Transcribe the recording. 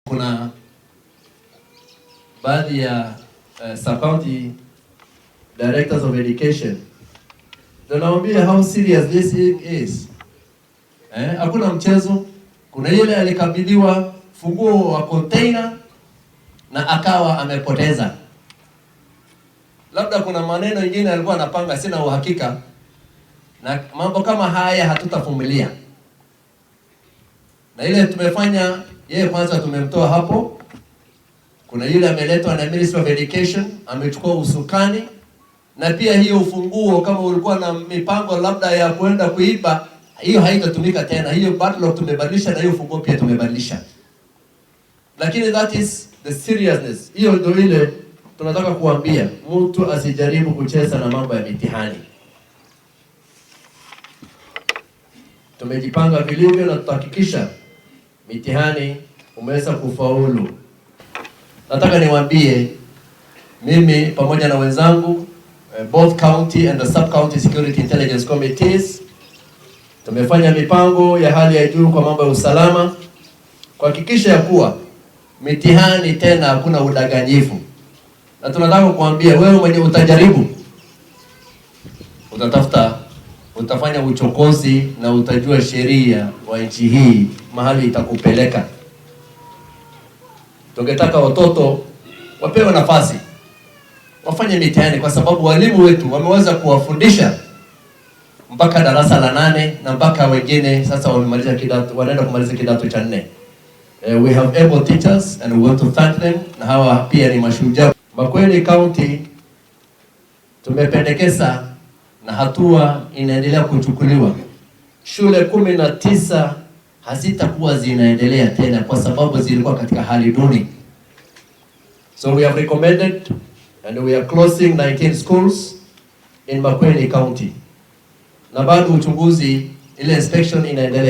Kuna baadhi ya sub county directors of education tunawaambia how serious this thing is. Hakuna mchezo. Kuna yule alikabidhiwa funguo wa container na akawa amepoteza. Labda kuna maneno ingine alikuwa anapanga, sina uhakika. Na mambo kama haya hatutavumilia. Na ile tumefanya yeye, kwanza tumemtoa hapo. Kuna yule ameletwa na Ministry of Education, amechukua usukani, na pia hiyo ufunguo, kama ulikuwa na mipango labda ya kwenda kuiba, hiyo haitatumika tena. Hiyo padlock tumebadilisha, na hiyo ufunguo pia tumebadilisha. Lakini that is the seriousness. Hiyo ndio ile tunataka kuambia mtu asijaribu kucheza na mambo ya mitihani. Tumejipanga vilivyo na tutahakikisha mitihani umeweza kufaulu. Nataka niwaambie mimi pamoja na wenzangu, both county and the sub county security intelligence committees, tumefanya mipango ya hali ya juu kwa mambo ya usalama kuhakikisha ya kuwa mitihani tena hakuna udanganyifu. Na tunataka kuambia wewe mwenye utajaribu, utatafuta, utafanya uchokozi na utajua sheria wa nchi hii mahali itakupeleka. Tungetaka watoto wapewe nafasi wafanye mitihani, kwa sababu walimu wetu wameweza kuwafundisha mpaka darasa la 8 na mpaka wengine sasa wamemaliza kidato, wanaenda kumaliza kidato cha 4. We have able teachers and we want to thank them, na hawa pia ni mashujaa. Makueni County tumependekeza na hatua inaendelea kuchukuliwa. Shule 19 hazitakuwa zinaendelea tena kwa sababu zilikuwa katika hali duni. So we have recommended and we are closing 19 schools in Makueni County. Na bado uchunguzi, ile inspection inaendelea.